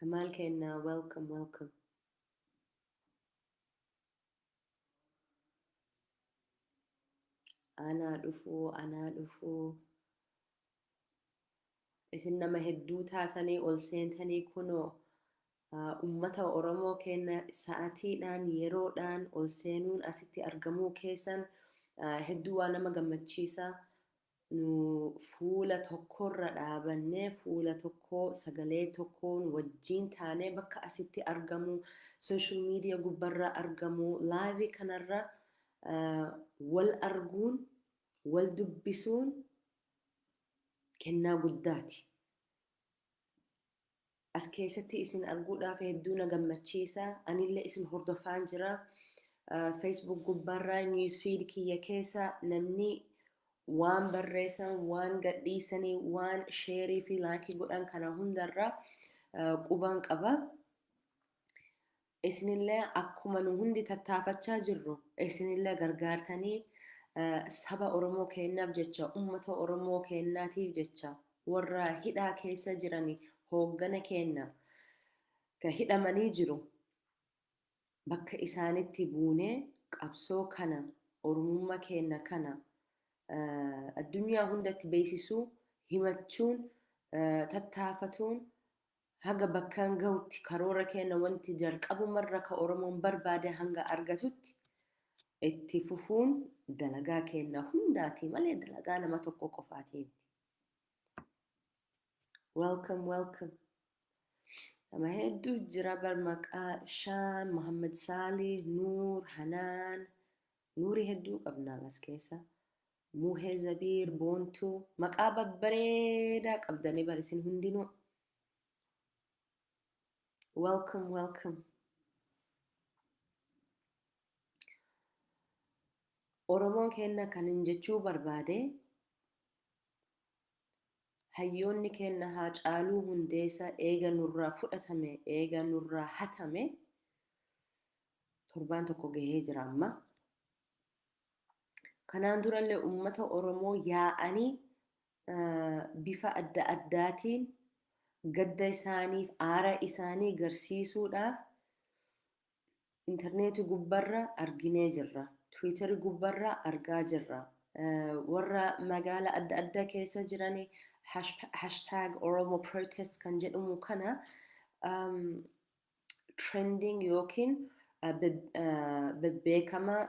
Kamaal keenya, welcome, welcome. Anaa dhufuu, anaa dhufuu. Isin nama hedduu taatanii ol seentanii kunoo ummata Oromoo keenya sa'atiidhaan yeroodhaan ol seenuun asitti argamuu keessan hedduu waan nama gammachiisa. Nu fuula tokkorra dhaabannee, fuula tokko, sagalee tokkoon wajjin taanee bakka asitti argamu, social media gubbarra argamu, live kanarra wal arguun, wal dubbisuun kennaa guddaati. As keessatti isin arguudhaaf hedduu na gammachiisa. Anillee isin hordofaan jira. Facebook gubbarraa news feed kiyya keessa namni waan barreessan, waan gadhiisanii, waan sheerii fi laayikii godhan kana hundarra quban qaba. Isinillee akkuma nu hundi tattaafachaa jirru isinillee gargaartanii saba Oromoo keenyaaf jecha, ummata Oromoo keenyaatiif jecha, warra hidhaa keessa jiranii hooggana keenya ka hidhamanii jiru bakka isaanitti buunee qabsoo kana, Oromummaa keenya kana addunyaa hundatti beeksisuu, himachuun, tattaafatuun haga bakkaan gahutti karoora keenya wanti jalqabumarra ka Oromoon barbaade hanga argatutti itti fufuun dalagaa keenya hundaati malee dalagaa nama tokko qofaati miti. Welcome, welcome. Nama hedduu jira bar maqaa Shaan, Muhammad Saalih, Nuur, Hanaan. Nuurii hedduu qabna as keessa. Muhee Zabiir, Boontuu. Maqaa babbareedaa qabdanii bar isin hundinuu. Welcome, welcome. Oromoon keenya kan hin jechuu barbaade, hayyoonni keenya Haacaaluu Hundeessaa eega nurraa fudhatame, eega nurraa hatame torbaan tokko gahee jira amma. Kanaan durallee uummata Oromoo yaa'anii bifa adda addaatiin gadda isaaniif aara isaanii garsiisuudhaaf intarneetii gubbarra arginee jirra. Tiwiitarii gubbarra argaa jirra. Warra magaala adda addaa keessa jiranii #OromoProtest kan jedhamu kana trending yookiin bebbeekamaa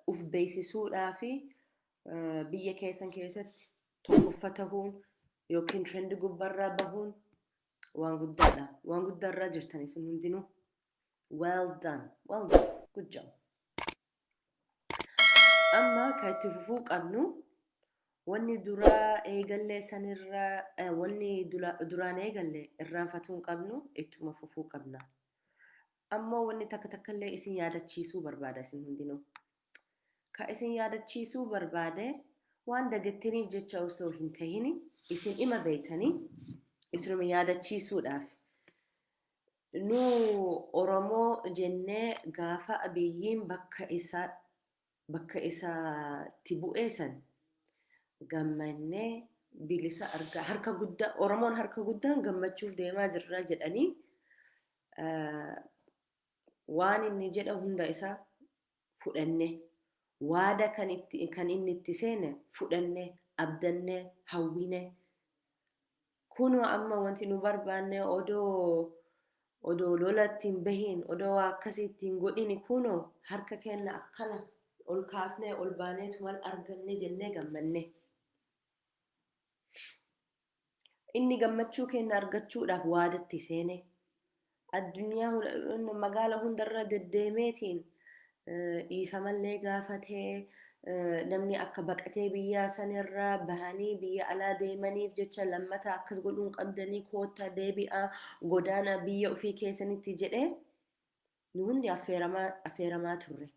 uf beeksisuudhaa fi biyya keessan keessatti tokkoffaa tahuun yookiin trendi gubbarraa bahuun waan guddaadha. Waan guddaarraa jirtan isin hundinuu. Well done. Well done. Good job. Amma kan itti fufuu qabnu, wanni duraa eegallee sanirraa, wanni duraan eegalle irraanfatuu hin qabnu, ittuma fufuu qabna. Ammoo wanni takka takkallee isin yaadachiisuu barbaada isin hundinuu. Ka isin yaadachiisuu barbaade waan dagattaniif jecha osoo hin tahin isin ima beektanii isinuma yaadachiisuudhaaf. Nu Oromoo jennee gaafa Abiyyiin bakka isaatti bu'ee san gammannee bilisa argaa, harka guddaa Oromoon harka guddaan gammachuuf deemaa jirra jedhanii waan inni jedha hunda isaa fudhanne, waada kan itti kan inni itti seene fudhanne, abdanne, hawwine. Kunoo amma wanti nu barbaanne odoo lola ittiin bahiin, odoo waa akkasii ittiin godhini, kunoo harka keenya akkana ol kaafnee ol baaneetu maal arganne jennee gammanne. Inni gammachuu keenya argachuudhaaf waadatti seene. Addunyaa magaala hundarra deddeemeetiin dhiifamallee gaafatee, namni akka baqatee biyya sanirraa bahanii biyya alaa deemaniif jecha lammata akkas godhuun qabdanii, koottaa deebi'aa, godaana biyya ofii keessanitti jedhee nu hundi affeeramaa turre.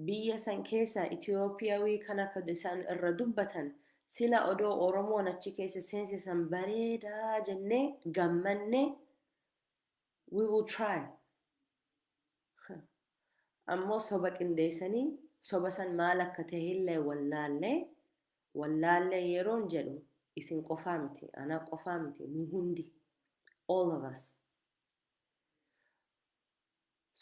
Biyya san keessa Itoophiyaawii kana kan isaan irra dubbatan sila odoo Oromoon achi keessa seensisan bareedaa jennee gammannee, we will try. Ammoo soba qindeessanii, soba san maal akka ta'e illee wallaallee, wallaallee yeroon jedhu Isin qofaa miti, anaa qofaa miti, nu hundi. All of us.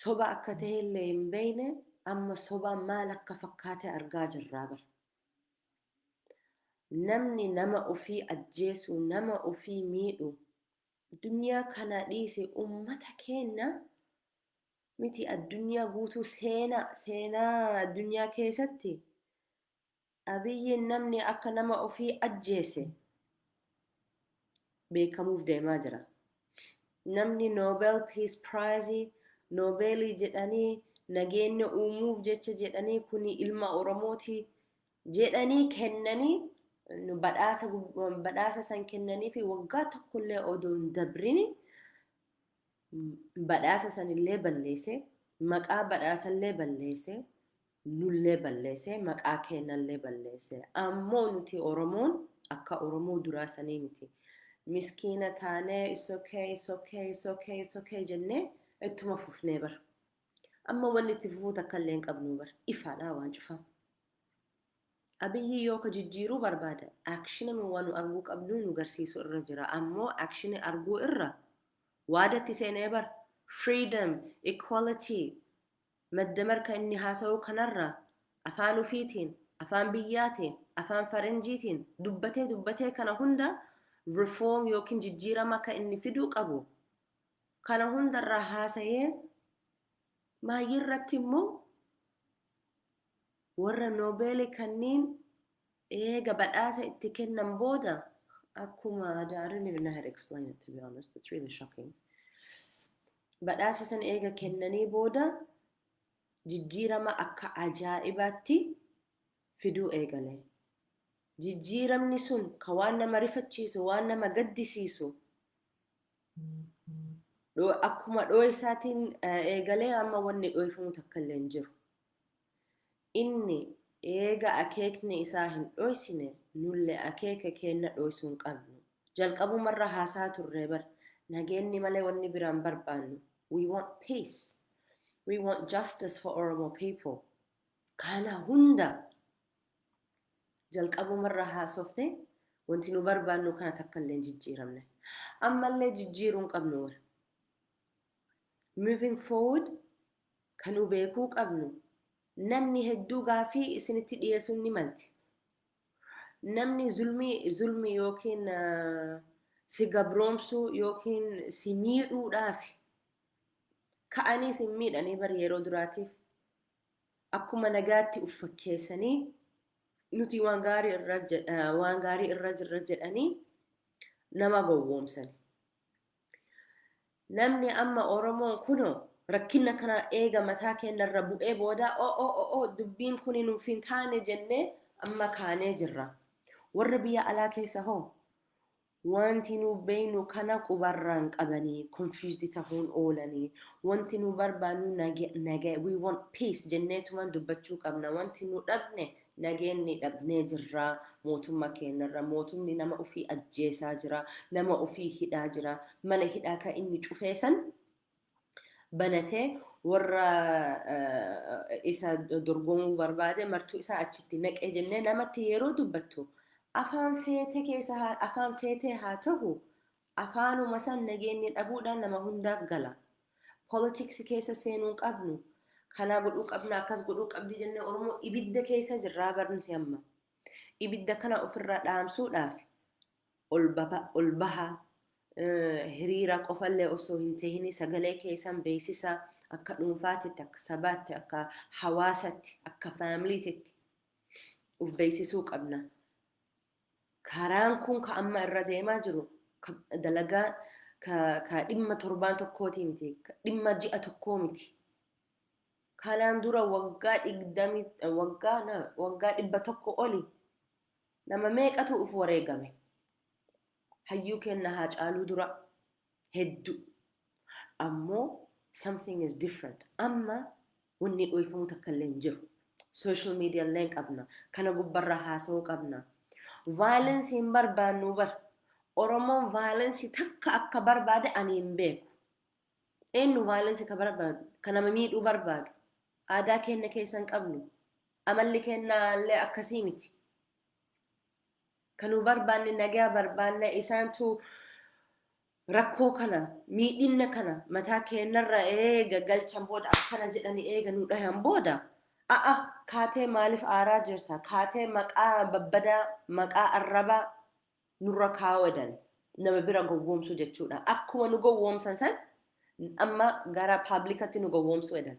Soba akka ta'ellee hin beekne, amma soba maal akka fakkaate argaa jirraa bara. Namni nama ofii ajjeesu, nama ofii miidhu, duniyaa kana dhiise, ummata keenya miti, addunyaa guutuu, seenaa addunyaa keessatti Abiyyiin namni akka nama ofii ajjeese beekamuuf deemaa jira. Namni Nobel Peace Prize, Nobeelii jedhanii, nageenya uumuuf jecha jedhanii, kuni ilma Oromooti jedhanii kennanii, badhaasa san kennanii fi waggaa tokkollee odoo hin dabrini badhaasa sanillee balleesse, maqaa badhaasallee balleesse, nullee balleesse, maqaa kennallee balleesse. Ammoo nuti Oromoon akka Oromoo duraa sanii miti. Miskiina taanee "It's okay, it's okay, it's okay, it's okay" jennee ittuma fufnee bara. Amma wanni itti fufuu takka illee hin qabnu bara. Ifaadhaa waan cufaa. Abiyyi yoo ka jijjiiruu barbaada, action waan nu arguu qabnu nu garsiisuu irra jira. Ammoo action arguu irra waadatti seenee bara. Freedom, equality, madda marka inni haasa'uu kanarra afaan ufiitiin, afaan biyyaatiin, afaan faranjiitiin dubbatee dubbatee kana hunda reform yookiin jijjiirama akka inni fiduu qabu kana hundarraa haasa'ee, maayyii irratti immoo warra Noobeelii kanneen eega badhaasa itti kennan booda akkuma, I don't even know how to explain it, to be honest, it's really shocking. Badhaasa san eega kennanii booda jijjiirama akka ajaa'ibaatti fiduu eegale. Jijjiiramni sun ka waan nama rifachiisu, waan nama gaddisiisu, akkuma dhoo isaatiin eegalee amma wanni dhooyfamu takka illee hin jiru. Inni eega akeekni isaa hin dhoysine, nullee akeeka keenna dhoysuu hin qabnu. Jalqabumarra haasaa turre bar, nageenyi malee wanni biraan barbaannu. We want peace. We want justice for Oromo people. Kana hunda jalqabumarra haasofne, wanti nu barbaannu kana takka illee hin jijjiiramne. Ammallee jijjiiruu hin qabnu warra. Moving forward, kan nu beekuu qabnu, namni hedduu gaafii isinitti dhiyeessuun ni malti. Namni zulmii yookiin si gabroomsuu yookiin si miidhuudhaaf ka'anii si miidhanii bar, yeroo duraatiif akkuma nagaatti uf fakkeessanii, nuti waan gaarii irra jirra jedhanii nama gowwoomsan. Namni amma Oromoon kunoo rakkina kana eega mataa keenyarra bu'ee booda, o o o o dubbiin kun nuuf hin taane jennee amma kaanee jirra. Warri biyya alaa keessa hoo wanti nu beeynu kana qubarraan qabanii confused ta'uun oolanii, wanti nu barbaannu naga, we want peace jenneetumaan dubbachuu qabna. Wanti nu dhabne nageenni dhabnee jirra mootummaa keenyarra. Mootumni nama ofii ajjeesaa jira, nama ofii hidhaa jira. Mana hidhaa kan inni cufeessan banatee warra isa dorgomuu barbaade martuu isaa achitti naqee jennee namatti yeroo dubbattu, afaan feete keessa afaan feetee haa ta'u, afaanuma san nageenyi dhabuudhaan nama hundaaf gala. Politics keessa seenuu qabnu. Kanaa godhuu qabna, akkas godhuu qabdi jennee Oromoo ibidda keessa jirraa barnuti amma. Ibidda kana ofirraa dhaamsuudhaaf ol baha, hiriira qofallee osoo hin tahin sagalee keessan beeksisa, akka dhuunfaatitti, akka sabaatti, akka hawaasatti, akka faamiliititti uf beeksisuu qabna. Karaan kun ka amma irra deemaa jiru dalagaa ka dhimma torbaan tokkooti miti, dhimma ji'a tokkoo miti. Kanaan dura waggaa 20, waggaa 100 oli nama meeqatu uf wareegame? Hayyuu kenna haa caaluu dura hedduu. Ammoo something is different. Amma wanni dhoofamuu takka illee hin jiru. Social media illee qabna. Kana gubbarraa haasa'uu qabna. Violence hin barbaannu bar. Oromoon violence takka akka barbaade ani hin beeku. Eenyu violence ka barbaadu? Ka nama miidhuu barbaadu? Aadaa keenya keessa hin qabnu. Amalli keenya illee akkasii miti. Kan nu barbaanne nagaa barbaanne. Isaantu rakkoo kana, miidhina kana mataa keenyarra eega galchan booda, akkana jedhanii eega nu dhahan booda, a'a, kaatee maaliif aaraa jirta? Kaatee maqaa babbadaa, maqaa arrabaa nurra kaawwadan, nama bira gowwoomsu jechuudha. Akkuma nu gowwoomsan san amma gara publicatti nu gowwoomsuu jedhan.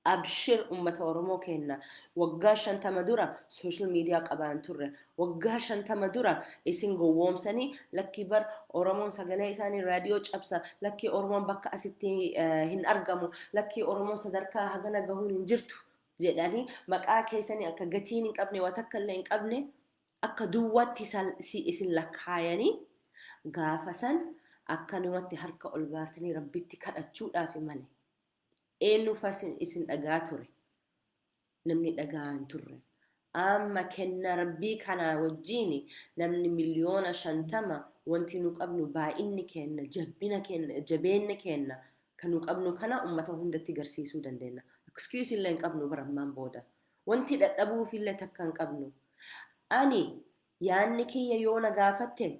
Abshir, ummata Oromoo kenna, waggaa 50 dura social media qabaan turre. Waggaa 50 dura isin gowwoomsanii, lakkii bar Oromoon sagalee isaanii raadiyoo cabsa, lakkii Oromoon bakka asitti hin argamu, lakkii Oromoon sadarkaa hagana gahuun hin jirtu jedhanii, maqaa keessanii akka gatiin hin qabne, waa takka illee hin qabne, akka duwwaatti isin lakkaayanii, gaafa san akkanumatti harka ol baaftanii Rabbitti kadhachuudhaaf malee eenyufa isin dhagaa ture? Namni dhagaa hin turre. Amma kenna Rabbii kanaa wajjiin namni 50,000,000 wanti nu qabnu, baay'inni kenna, jabbina kenna, jabeenna kenna kan nu qabnu kana ummata hundatti garsiisuu dandeenya. Excuse illee hin qabnu bara ammaan booda. Wanti dadhabuuf illee takka hin qabnu. Ani yaanni kiyya yoo na gaafatte,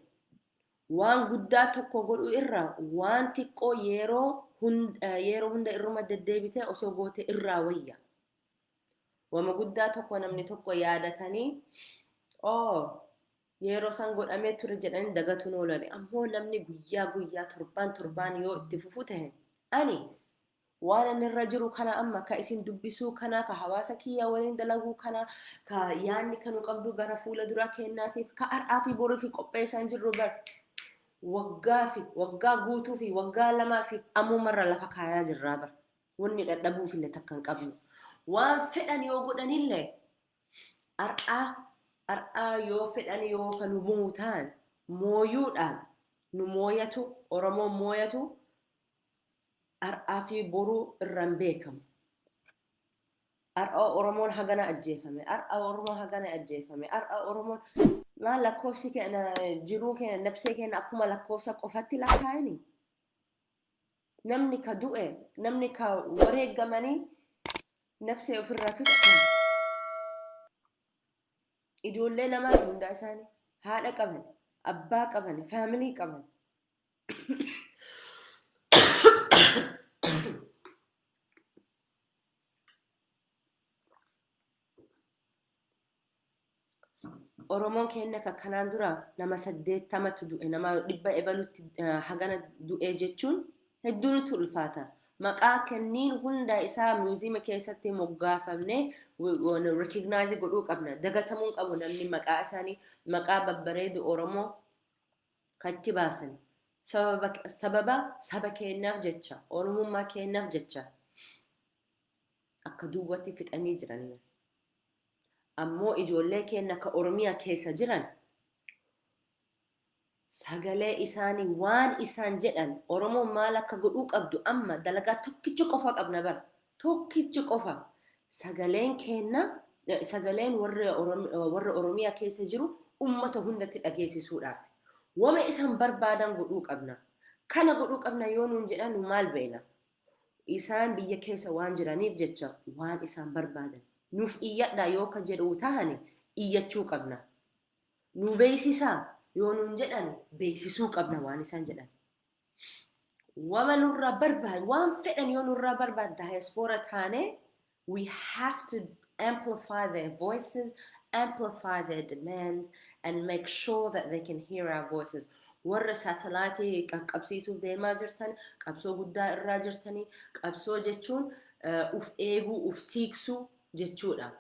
waan guddaa tokko godhu irra waan xiqqoo yeroo hunda irruma deddeebitee osoo goote irraa wayya. Wama guddaa tokko namni tokko yaadatanii, "Oo, yeroo san godhamee ture" jedhanii dagatuun oolani. Ammoo namni guyyaa guyyaa, torbaan torbaan yoo itti fufu ta'e, ani waan inni irra jiru kana, amma ka isin dubbisuu kana, ka hawaasa kiyya waliin dalaguu kana, ka yaanni kanu qabdu gara fuula duraa kennaatiif, ka har'aa fi boruu fi qopheessaa hin jirru bar waggaa fi waggaa guutuu fi waggaa 2 fi ammumarra lafa kaayaa jirraa bar. Wanni dadhabuuf illee takka hin qabnu. Waan fedhan yoo godhanillee, har'aa har'aa yoo fedhan, yoo kan nu mo'u ta'an, mooyuudhaan nu mooyatu, Oromoon mooyatu har'aa fi boruu irraan beekamu. Har'a Oromoon hagana ajjeefame. Har'a Oromoon hagana ajjeefame. Har'a Oromoon maal, lakkoofsi keenya, jiruu keenya, nabsee keenya akkuma lakkoofsa qofatti lakkaa'ini. Namni ka du'e, namni ka wareegamanii nabsee ofirraa fixatan. Ijoollee namaa hundaa isaanii haadha qaban, abbaa qaban, family qaban. Oromoon keenya akka kanaan dura nama 80tu du'e, nama dhibba ebalutti hagana du'e jechuun hedduu nutti ulfaata. Maqaa kenniin hunda isaa museuma keessatti moggaafamnee recognize godhuu qabna. Dagatamuu qabu namni maqaa isaanii, maqaa babbareedu Oromoo katti baasan. Sababa saba keenyaaf jecha, Oromummaa keenyaaf jecha akka duwwaatti fixanii jiranii. Ammoo ijoollee keenya akka Oromiyaa keessa jiran, sagalee isaanii, waan isaan jedhan, Oromoon maal akka godhuu qabdu, amma dalagaa tokkicha qofa qabna bara. Tokkichi qofa sagaleen keenya, sagaleen warra Oromiyaa keessa jiru ummata hundatti dhageessisuudhaaf. Wama isaan barbaadan godhuu qabna. Kana godhuu qabna yoo nuun jedhan, nu maal beekna? Isaan biyya keessa waan jiraniif jecha, waan isaan barbaadan. Nuuf iyyadhaa yoo ka jedhu tahani, iyyachuu qabna. Nu beeksisaa yoo nuun jedhan, beeksisuu qabna waan isaan jedhan. Wama nurraa barbaad, waan fedhan yoo nurraa barbaad, diaspora taane, we have to amplify their voices, amplify their demands, and make sure that they can hear our voices. Warra saatalaayitii qaqqabsiisuuf deemaa jirtan, qabsoo guddaa irraa jirtanii, qabsoo jechuun uf eeguu, uf tiiksuu jechuudha.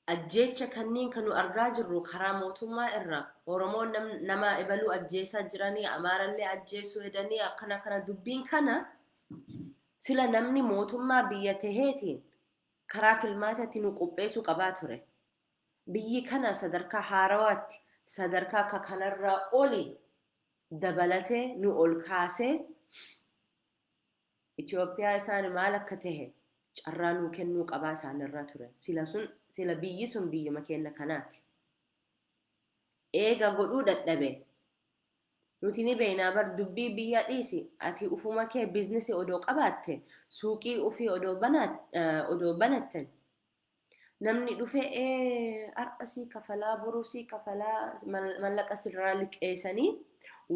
Ajjeecha kanneen kan nu argaa jirru karaa mootummaa irra, Oromoon nama ebaluu ajjeesaa jiranii, Amaarallee ajjeesuu hedanii, akkana kana dubbiin kana sila namni mootummaa biyya taheetiin karaa filmaatatti nu qopheessuu qabaa ture. Biyyi kana sadarkaa haarawaatti, sadarkaa akka kanarraa oli dabalatee nu ol kaasee, Itoophiyaa isaan maal akka tahe carraa nuu kennuu qabaa isaanirraa ture. Sila sun, sila biyyi sun biyyuma keenya kanaati. Eega godhuu dadhabe. Nuti ni beeknaa bar, dubbii biyya dhiisi, ati ufuma kee businessii odoo qabaatte, suuqii ufii odoo banatten, Namni dhufee har'a sii kafalaa, boruu sii kafalaa, mallaqa sirraa liqeessanii,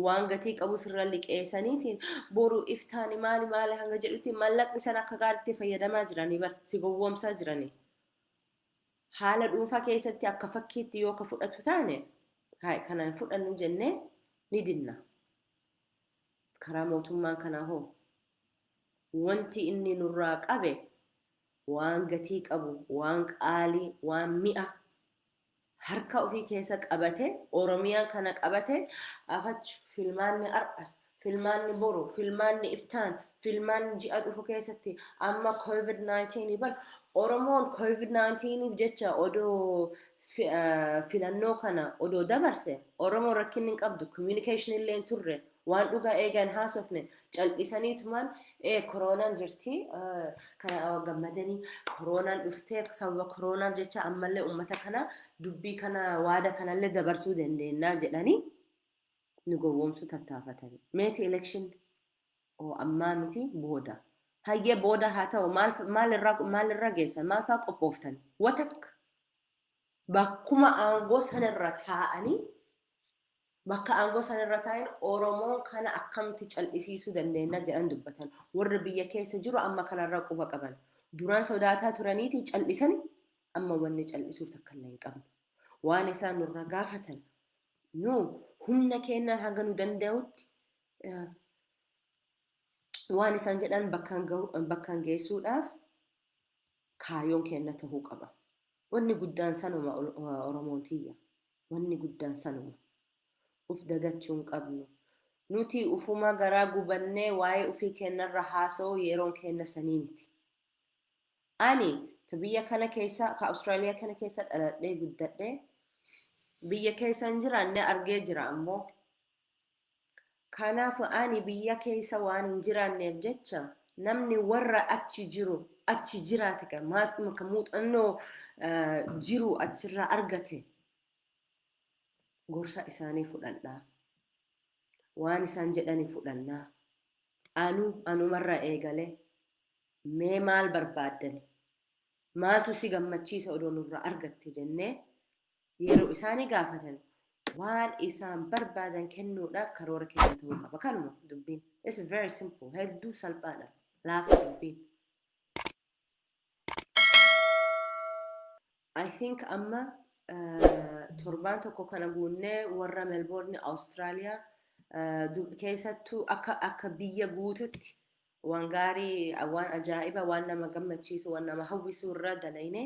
waan gatii qabu sirraa liqeessaniitiin, boruu iftaani maali maali hanga jedhutti mallaqni sana akka gaariitti fayyadamaa jiranii bar si gowwoomsaa jiranii. Haala dhuunfaa keessatti akka fakkiitti yoo ka fudhatu taane, kanaan fudhannu jennee ni dinna. Karaa mootummaan kanaa hoo wanti inni nurraa qabe waan gatii qabu, waan qaalii, waan mi'a harka ofii keessa qabate, Oromiyaan kana qabate afachu. Filmaanni har'as, filmaanni boru, filmaanni iftaan, filmaanni ji'a dhufu keessatti, amma COVID-19 bar Oromoon COVID-19 jecha odoo filannoo kana odoo dabarse, Oromoon rakkinni hin qabdu, communication illee hin turre, waan dhugaa eegan haasofne, cal'isaniitumaan koronaan jirti kana gammadanii, koronaan dhuftee sababa koronaaf jecha ammallee uummata kana dubbii kana waada kanallee dabarsuu dandeenya jedhanii nu gowwoomsuu tattaafatanii. Meeti election oo ammaa miti, booda. Hayyee, booda haa ta'u, maalirra geessan, maal fa'aa qophooftan watakka bakkuma aangoo sanarra taa'anii, bakka aangoo sanarra taa'an Oromoon kana akkamitti cal'isiisuu dandeenya jedhan dubbatan. Warri biyya keessa jiru amma kanarra quba qaban. Duraan sodaataa turaniiti cal'isan, amma wanni cal'isuuf takka illee hin qabnu. Waan isaan nurra gaafatan nu humna kennaan hanga nu danda'utti waan isaan jedhan bakkaan geessuudhaaf kaayyoon kenna tahuu qaba. Wanni guddaan sanuma, Oromoon tiyya. Wanni guddaan sanuma. Uf dagachuu hin qabnu. Nuti ufuma garaa gubannee waa'ee ofii kennarra haasa'uu yeroon kenna sanii miti. Ani ka biyya kana keessa, ka Awustiraaliyaa kana keessa dhaladhee guddadhee, biyya keessa hin jiraanne argee jira ammoo. Kanaaf ani biyya keessa waan hin jiraanneef jecha, namni warra achi jiru, achi jiraate, ka muuxannoo jiru achirraa argate, gorsa isaanii fudhadhaa. Waan isaan jedhani fudhannaa. Anu anumarraa eegalee mee maal barbaaddani? Maaltu si gammachiisa odoo nurraa argatte jennee yeroo isaanii gaafatan, waan isaan barbaadan kennuudhaaf karoora keenya ta'uu qaba. Kanuma dubbiin. It's very simple. Hedduu salphaadha. Laafa dubbiin. I think amma torbaan tokko kana guunnee warra Melbourne, Austraaliyaa keessattuu akka biyya guututti waan gaarii, waan ajaa'iba, waan nama gammachiisu, waan nama hawwisu irra dalayne.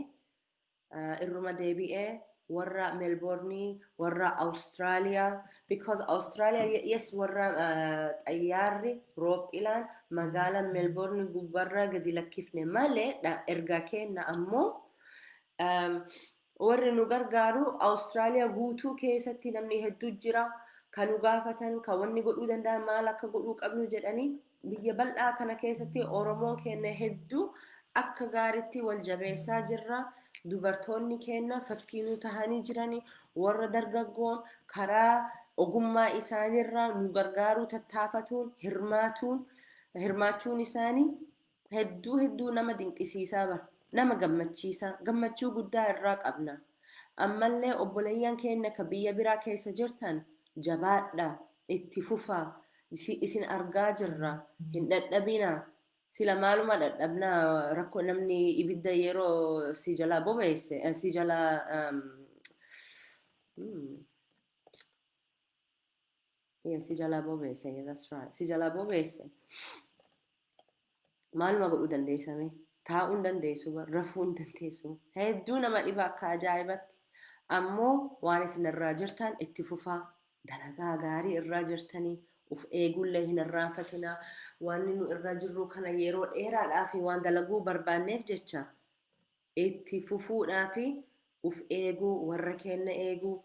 Irruma deebi'ee warra Melbourne, warra Austraaliyaa, because Australia, yes, warra xayyaarri roophilaan magaalaa Melbourne gubbarra gadi lakkifne malee ergaa kenna, ammoo warri nu gargaaru Austraaliyaa guutuu keessatti namni hedduu jira, kan nu gaafatan, kan wanni godhuu danda'an, maal akka godhuu qabnu jedhanii. Biyya bal'aa kana keessatti Oromoon keenya hedduu akka gaariitti wal jabeessaa jirra. Dubartoonni keenya fakkii nu tahanii jirani, warra dargaggoon karaa ogummaa isaaniirraa nu gargaaruu tattaafatuun, hirmaatuun, hirmaachuun isaanii hedduu hedduu nama dinqisiisaa bara, nama gammachiisaa, gammachuu guddaa irraa qabna. Ammallee obboleeyyan keenya ka biyya biraa keessa jirtan, jabaadha, itti fufaa, isin argaa jirra, hin dadhabinaa. Sila maaluma dadhabnaa? Rakkoo namni ibidda yeroo si jalaa bobeesse, si jalaa yeah, si jalaa bobeesse, yeah, that's right, si jalaa bobeesse maaluma godhuu dandeessame? Taa'uu hin dandeessu, rafuu hin dandeessu, hedduu nama dhiba akka ajaa'ibatti. Ammoo waan isin irraa jirtan itti fufaa, dalagaa gaarii irraa jirtanii, uf eeguullee hin irraanfatinaa. Waan nu irra jirru kana yeroo dheeraadhaa fi waan dalaguu barbaanneef jecha itti fufuudhaa fi uf eeguu, warra keenya eeguu,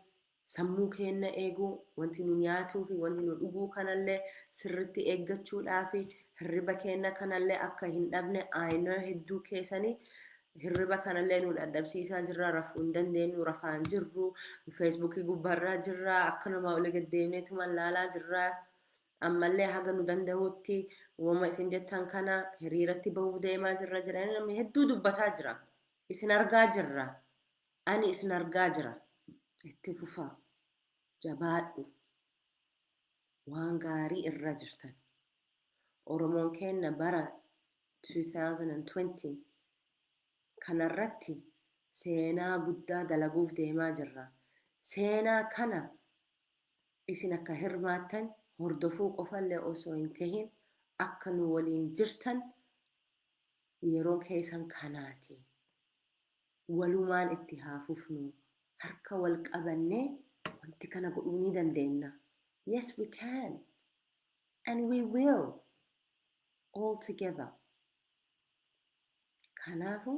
sammuu keenya eeguu, wanti nu nyaatuu fi wanti nu dhuguu kanallee sirritti eeggachuudhaa fi hirriba keenya kanallee akka hin dhabne. Aayinoo hedduu keessanii hirriba kanallee nu dadhabsiisaa jirra, rafuu hin dandeenyu, rafaan jirru, Feesbuukii gubbaarraa jirra, akka namaa olii gaddeemneetuma laalaa jirra. Ammallee haga nu danda'utti wama isin jettan kana hiriiratti bahuuf deemaa jirra jedhanii namni hedduu dubbataa jira. Isin argaa jirra. Ani isin argaa jira. Itti fufaa. Jabaadhu. Waan gaarii irra jirtan. Oromoon keenya bara 2020 kanarratti seenaa guddaa dalaguuf deemaa jirra. Seenaa kana isin akka hirmaattan, hordofuu qofallee osoo hin tahin, akka nu waliin jirtan yeroon keessan kanaati. Walumaan itti haa fufnu. Harka wal qabannee wanti kana godhuu ni dandeenya. Yes, we can. And we will. All together. Kanaafu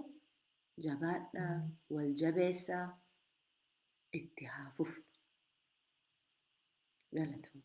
jabaadhaa, wal jabeessaa, itti haa fufnu. Galatoom.